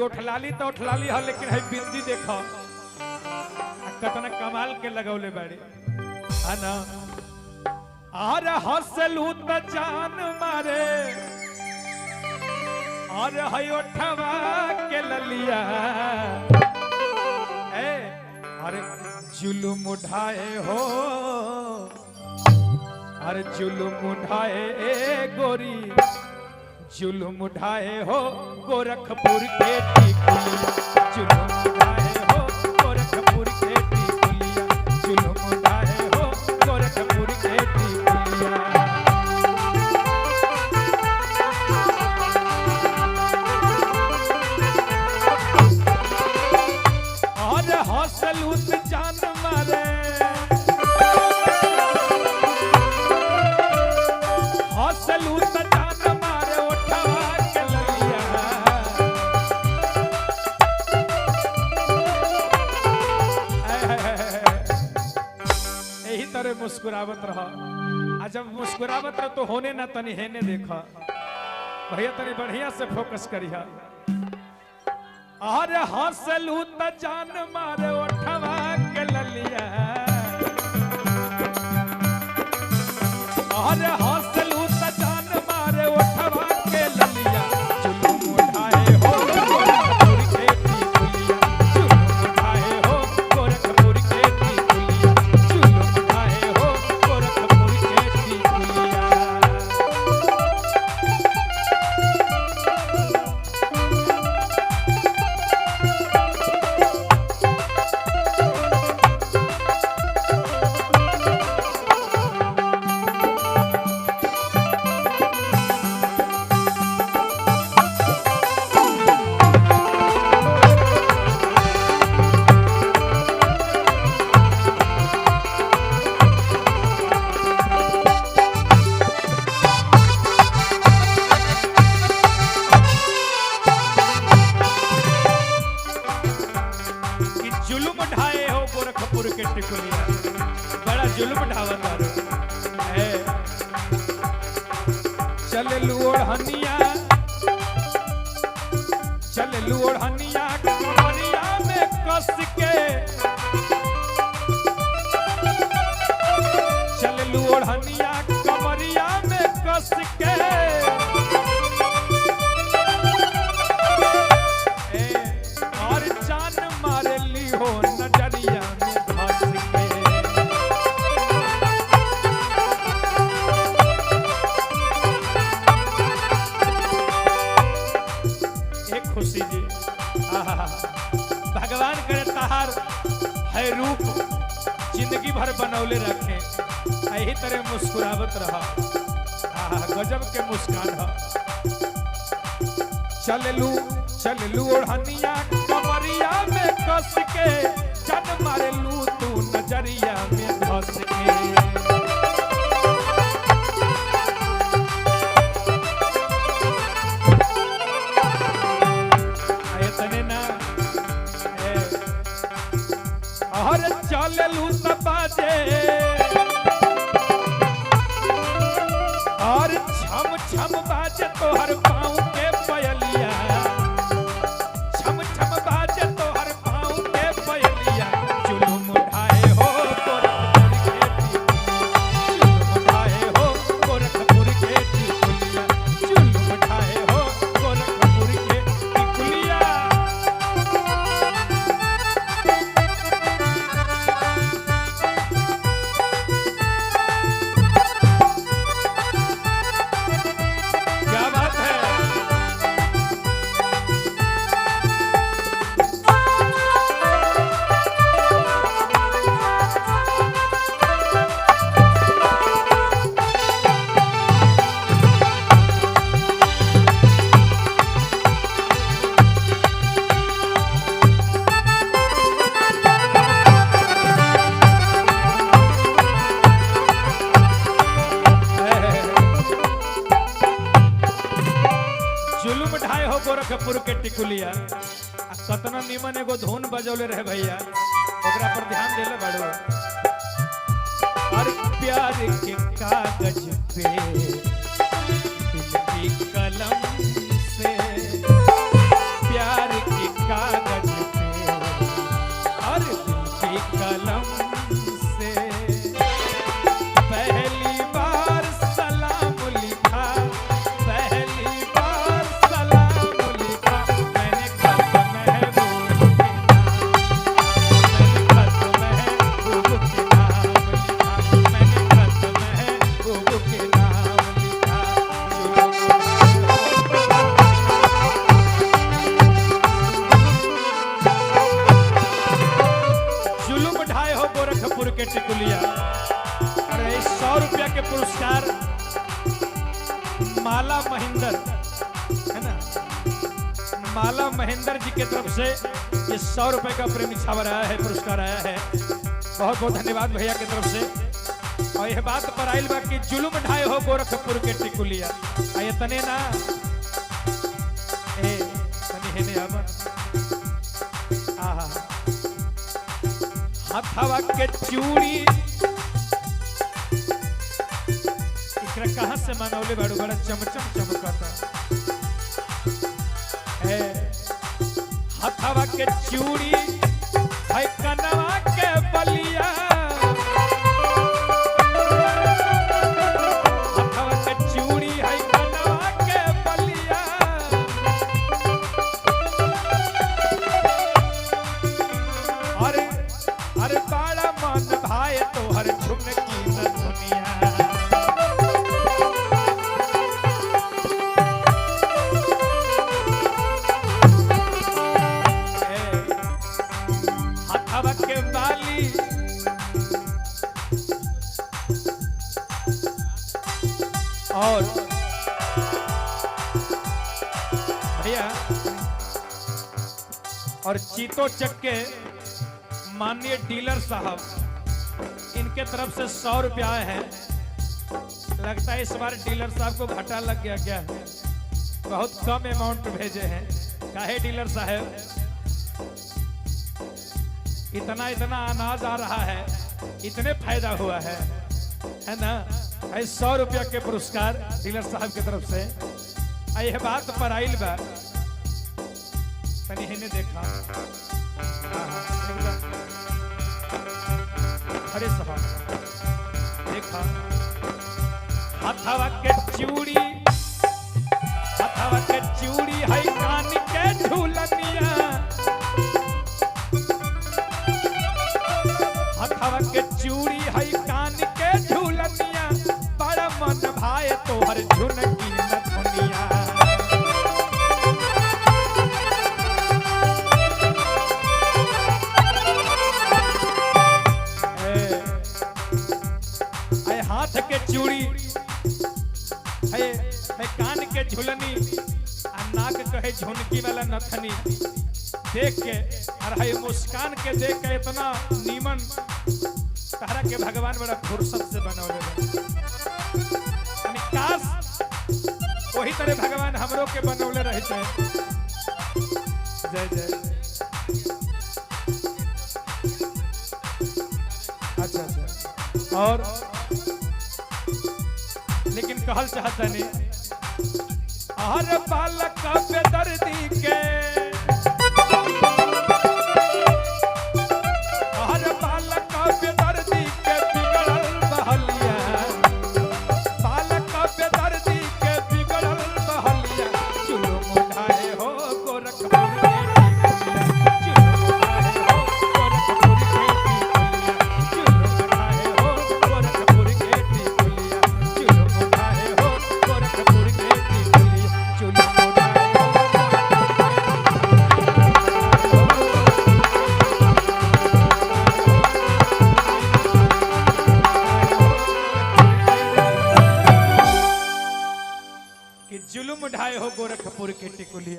ओठलाली तो ओठलाली है, लेकिन है बिंदी देख कतना कमाल के लगौले बाड़ी है ना। अरे हंसलू त जान मारे, अरे है ओठवा के ललिया, ए अरे जुलुम उठाए हो, अरे जुलुम उठाए ए गोरी, जुलुम उठाए हो गोरखपुर के टिकुलिया, जुलुम उठाए हो गोरखपुर के टिकुलिया, जुलुम उठाए हो गोरखपुर के टिकुलिया। और हौसलू त जान मारे, हौसलू त जान मारे ओठवा के ललिया, यही तरह मुस्कुरावत रह। आ जब मुस्कुरावत रह तो होने ना तनी हेने देख भैया, तनी बढ़िया से फोकस करिहा। अरे हंसलू त जान मारे ओठवा के ललिया, अरे हंसलू त जान मारे ओठवा के ललिया, जुलुम उठाए हो गोरखपुर के टिकुलिया, जुलुम उठाए हो गोरखपुर के टिकुलिया, जुलुम उठाए हो गोरखपुर के टिकुलिया। कि जुलुम ढाए हो गोरखपुर के टिकुलिया, बड़ा जुलुम ढावत है। चल लुओढ़निया, चल लुओढ़निया कमरिया में कस के, चल लुओढ़निया कमरिया में कस के, ए, और जान मारे ली हो नजरिया में धस के। एक खुशी जी, आहा, भगवान करे तहार है रूप जिंदगी भर बनौले रखे, यही तरह मुस्कुरावत रहा। आहा, गजब के मुस्कान है। चललू चललू ओढ़निया कमरिया में कस के, चन मारलू तू नजरिया में धस के। आयतने ना ए, और चललू त बाजे, और छम छम बाजे तोहर पाँव के पयलिया, छम छम बाजे तोहर पाँव के पयलिया, जुलुम उठाए हो गोरखपुर के टिकुलिया, जुलुम उठाए हो गोरखपुर के टिकुलिया, जुलुम उठाए हो गोरखपुर के टिकुलिया। क्या बात है। जुलुम ढाए हो गोरखपुर के टिकुलिया। आ कतना निमन एगो धुन बजौले रहे भैया, ओकरा पर ध्यान देले बड़ो। और प्यार के कागज पे दिल की कलम से, प्यार के महेंद्र जी के तरफ से ये 100 रुपए का प्रेम निछावर आया है, पुरस्कार आया है। बहुत बहुत धन्यवाद भैया के तरफ से। और यह बात पर आइल बा कि जुलुम ढाए हो गोरखपुर के टिकुलिया। आ ये तने ना ए तनी हेने आवा। आहा हथवा के चूड़ी एकरा कहां से मंगौले बाड़ू, बड़ा चमचम चमकता है। हथवा के चूड़ी है कनवा के बलिया, हथवा के चूड़ी है कनवा के बलिया। अरे अरे बाड़ा मन भाई तोहर झुमकी न दुनिया। हथवा के बाली और भैया और चीतो चक के माननीय डीलर साहब, इनके तरफ से 100 रुपया आए हैं। लगता है इस बार डीलर साहब को घाटा लग गया क्या, बहुत कम अमाउंट भेजे हैं। काहे डीलर साहब, इतना इतना अनाज आ रहा है, इतने फायदा हुआ है ना? है 100 रुपया के पुरस्कार डीलर साहब की तरफ से। आ यह बात पर आइल बा, तनी हेने देखा। आहा, एकदम। अरे साहब देखा, हथवा के चूड़ी, हथवा के चूड़ी है कान के झूलनिया, हथवा के चूड़ी है कान के झूलनिया। बड़ा मन भाए तोहर झुनकी न दुनिया। ए, हाथ के चूड़ी है, है कान के झुलनी, आ नाक कहे झुनकी वाला नथनी। देख के और है मुस्कान के देख के इतना नीमन तारा के भगवान बड़ा फुर्सत से बनौले बा। यानी काश वही तरह भगवान हमरो के बनौले रहते। जय जय। अच्छा अच्छा। और लेकिन कहल चाहता नहीं, हर बालक बेदर्दी के, हर बालक बेदर्दी के बिगड़ल बहलिया, बालक बेदर्दी के बिगड़ल बहलिया। जुलुम ढाए हो गोरखपुर के टिकुलिया, जुलुम ढाए हो गोरखपुर के टिकुलिया, जुलुम ढाए हो गोरखपुर के टिकुलिया, जुलुम ढाए हो गोरखपुर के टिकुलिया, जुलुम ढाए हो कि जुलुम ढाए हो गोरखपुर के टिकुलिया।